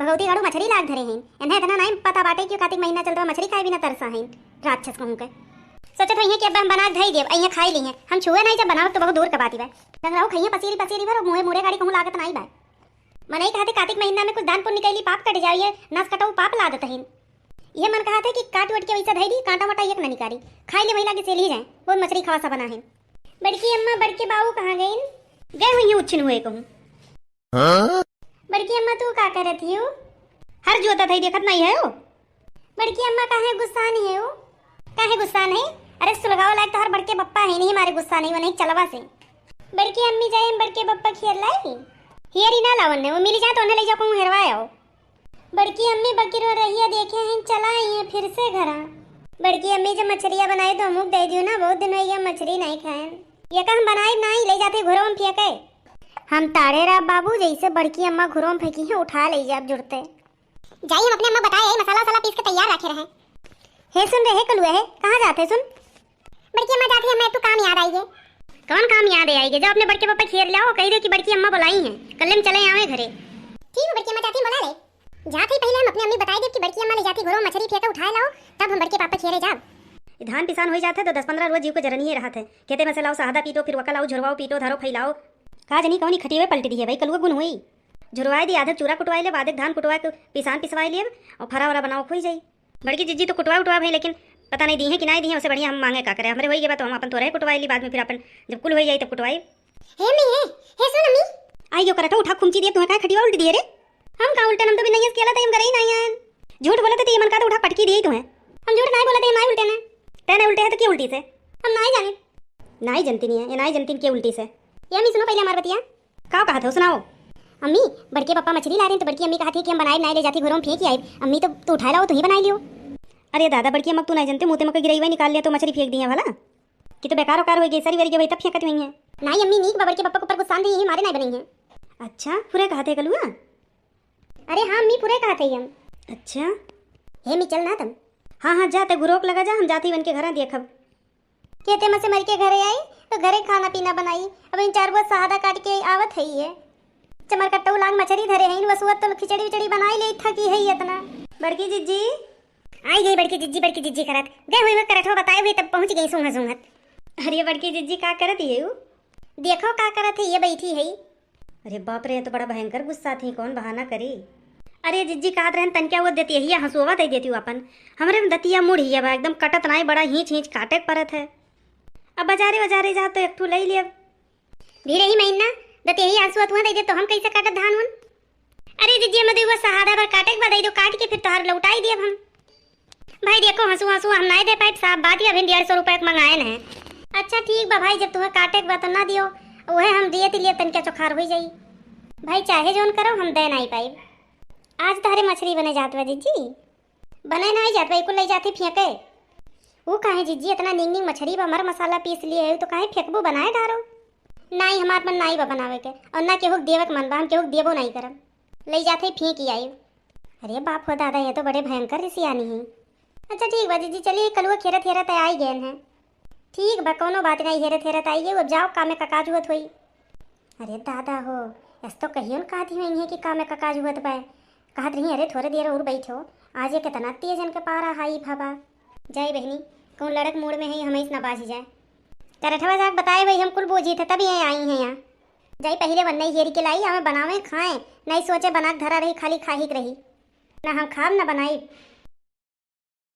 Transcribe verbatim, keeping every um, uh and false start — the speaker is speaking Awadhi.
भगवती गाड़ू मछरी लाग धरे हैं। इन्हें इतना नाहीं पता बाटे कि कातिक महीना चलत बा, मछरी खाए बिना तरसा हैं राक्षस कहूँ के। सोचत होइहें कि अब हम बना के धई देब, अइहें खाई लीहें। हम छुए नाहीं, जब बनावब तो बहुत दूर के बात बा। रंगराऊ खइहें पसीरी पसीरी भर, मुँहे मुड़े गाड़ी कहूँ लागत नाहीं बा। मनई कहत है कातिक महीना में कुछ दान पुण्य कैली पाप कट जाई, नस कटऊ पाप लादत हैं। इहे मन कहत है कि काट वट के वैसे धई दी, कांटा वाटा एक न निकारी, खाई ले महिला के सेली जाए। बहुत मछरी खवा सा बना है। बड़की अम्मा, बड़के बाऊ कहाँ गइन? गए हुई हैं उच्छिन हुए कहूँ। हाँ? बड़की अम्मा, तू का करत हियो? हर जोतत है, देखत नाहीं है हो? बड़की अम्मा, काहे गुस्सान है हो? काहे गुस्सान है? अरे सुलगावा लायक तोहर बड़के बप्पा है, नहीं मारे गुस्सा नहीं, वो नहीं चलवा से। बड़की अम्मी, जाए हम बड़के बप्पा खियर लाई। हियरी ना लावन ने, वो मिली जाए तो उन्हें ले जाओ कहूँ हेरवा आओ। बड़की अम्मी, बकिरो रहिया देखे हैं, चला आई हैं फिर से घरा। बड़की अम्मी, जब मछरिया बनाए तो हमू के दे दियो ना, बहुत दिन हो गया मछरी नहीं खाए। ये का हम बनाए नाहीं, ले जाते घुरो में फेंके। हम ताड़े रहा बाबू, जैसे बड़की अम्मा घुरो में फेंकी हैं, उठा ले जाब जुड़ते। जाई हम अपने अम्मा बताए, मसाला वसाला पीस के तैयार रखे रहे। हे सुन रे, हे कलुआ, हे कहाँ जात है सुन? बड़की अम्मा, जात ही अम्मा, एक ठो काम याद आई गे। कौन काम याद आई गे? जाओ अपने बड़के पापा खियर लाओ, कही दो कि बड़की अम्मा बुलाई हैं, कल्ले में चले आवे घरे। ठीक है बड़की अम्मा, जाती बुला ले। जात ही पहले हम अपने अम्मी बताई देब कि बड़की अम्मा ले जाती घुरो मछरी फेंके उठाए लाओ, तब हम बड़के पापा खियरे जाब। ई धान पिसान होई जात है तो दस पन्द्रह रोज जीव के जरनिए रहत है। खेते में से लाओ सहदा पीटो, फिर वका लाओ झुरवाओ पीटो धरो फैलाओ। का जनी कौनी खटियवे पलट दी है भाई, कलुआ गुन होई। झुरवाई दी, आधे चूरा कुटवाई ले, आधे धान कुटवा के पिसान पिसवाई लेब और फरा वरा बनाओ खोई जाई। बड़की जिज्जी तो कुटवा उटवा भई, लेकिन पता नहीं दी हैं कि नाहीं दी हैं, उससे बढ़िया हम मांगे का करे। हमरे होई गए बा तो हम अपन तोरे कुटवाई ली, बाद में फिर अपन जब कुल होई जाई तब कुटवाई। हे अम्मी, हे, हे सुन अम्मी। आई यो करत हो, उठा खुमची दिए, तुम्हें काहे खटिया उल्टी दिए रे? हम का उल्टन, हम तो बिना यस केला तई हम करे ही नाहीं आयन। झूठ बोलत है तो ये मन का तो उठा पटकी दिए तुम्हें। हम झूठ नाहीं बोलत है, हम नाहीं उल्टे ना। तै नाहीं उल्टे है तो के उल्टी से? हम नाहीं जाने। नाहीं जनती नहीं है, ये नाहीं जनती के उल्टी से। ये अम्मी सुनो पहले हमार बतिया। का कहत हो, सुनाओ। अम्मी, बड़के पापा मछली ला रहे हैं तो बड़की अम्मी कहत है कि हम बनाए नाहीं ले जाती घरों में फेंक आए। अम्मी तो तू उठाए लाओ, तू ही बनाए लियो। अरे दादा, बड़की अम्मा तू नाहीं जनते, मुँह ते मका गिरई हुआ निकाल लिया तो मछली फेंक दी है भला। कि तो बेकार उकार हो गई, सरी वरी गई तब फेंकत हुई है। नाहीं अम्मी, नीक बा, बड़के पापा के ऊपर गुस्सा नहीं है, मारे नाहीं बनी है। अच्छा, पूरे कहत है कलुआ? अरे हाँ अम्मी, पूरे कहत है हम। अच्छा। हे अम्मी चल ना तम। हाँ हाँ जा, ते गुरोक लगा जा, हम जाती वन के घर देखब। खेते में से मर के घरे आई तो घरे खाना पीना बनाई। अब इन चार बोझ सहादा काट के आवत है ये। चमर कट्टऊ लांग मछरी धरे हैं, वसुअत तो खिचड़ी विचड़ी बनाई ले, थकी है इतना। बड़की जिज्जी। आई गई बड़की जिज्जी, बड़की जिज्जी करत। गए हुई वो करठवा बताए हुए तब पहुँच गई सूंघत सूंघत। अरे बड़की जिज्जी का करत है उ? देखो का करत है, ये बैठी है। अरे बाप रे, ये तो बड़ा भयंकर गुस्सा थी, कौन बहाना करी? अरे जिज्जी कहत रहन तनक्या वो दतिया हंसुआ दे देती हूँ अपन। हमरे में दतिया मुड़ ही बा, एकदम कटत नाई, बड़ा हींच हींच काटे के परत है। अब बाजारे बाजारे जा तो एक ठू ले लियब। भिड़ही महीना दतिया हंसुआ तुआ दे दे तो हम कैसे काटब धान उन? अरे जिज्जी, हम दुगो सहादा भर काटे के बाद दे दो, काट के फिर तोहार लौटाई दियब हम। भाई देखो हंसुआ हंसुआ हम नाई दे पाइब, साफ बात ही अभी डेढ़ सौ रुपया के मंगाए न है। अच्छा ठीक बा भाई, जब तुम्हें काटे के बा तो ना दियो, उहे हम दिए तिलिए तनक्या चोखार हुई जाई। भाई चाहे जौन करो हम दे नाई पाइब। आज तहरे मछली बने जात बा जिज्जी। बने नाई जात बा, कुल ले जाते फेंके। वो काहे जिज्जी, इतना नीक नीक मछली बा, मर मसाला पीस लिए है तो काहे फेंकबो, बनाए डारो। नाई हमार मन नाई बा बनावे के, और ना केहू के देवे के मन बा, हम केहू के देबो नाई करब। ले जाते फेंक ही आइब। अरे बाप हो दादा, ये तो बड़े भयंकर रिसियानी है। अच्छा ठीक बा जिज्जी, चलिए कलुआ खेरत हेरत आई गए हैं। ठीक बा, कौनो बात नहीं, हेरत हेरत आई गए, अब जाओ कामे का काज हुआ थोई। अरे दादा हो, ऐस तो कहियो न कहत ही होइहें कि कामे का काज हुआ तो बा। कहत रही अरे थोड़े देर और बैठो, आज ये कितना तेज इनके पारा हाई भाबा। जाई बहनी, कौन लड़क मूड़ में है, हमें इस ना बाझ जाए। करठवा जाके बताए भाई, हम कुल बूझी थे तब ये आई हैं यहाँ। जाई पहिले वन्ने हेरी के लाई, हमें बनावे खाए, नहीं सोचे बना के धरा रही, खाली खाही के रही। ना हम खाब ना बनाई।